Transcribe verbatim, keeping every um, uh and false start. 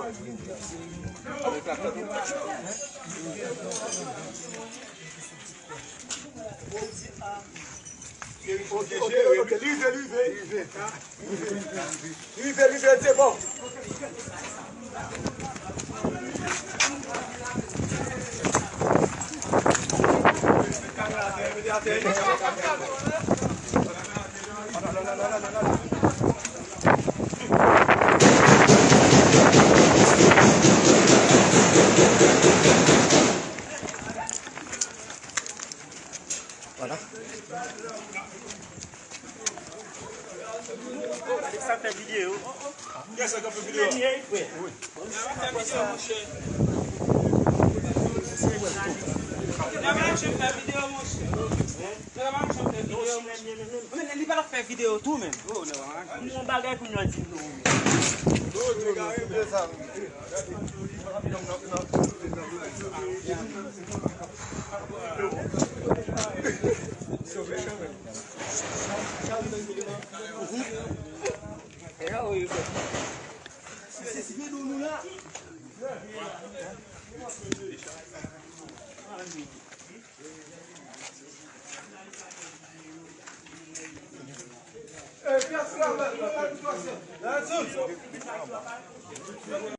Ok, ok, ok, live, live, live. Live, live, se bon. Vwala. Sa fè videyo. Kiyès k ap fè videyo a? Wi. Sa fè videyo, monchè. Nèg la ap fè videyo, monchè. Nèg la ap fè videyo, monchè. Men li pa t ap fè videyo tou, menm. Oh, nèg la. Yon bagay pou nou di nou.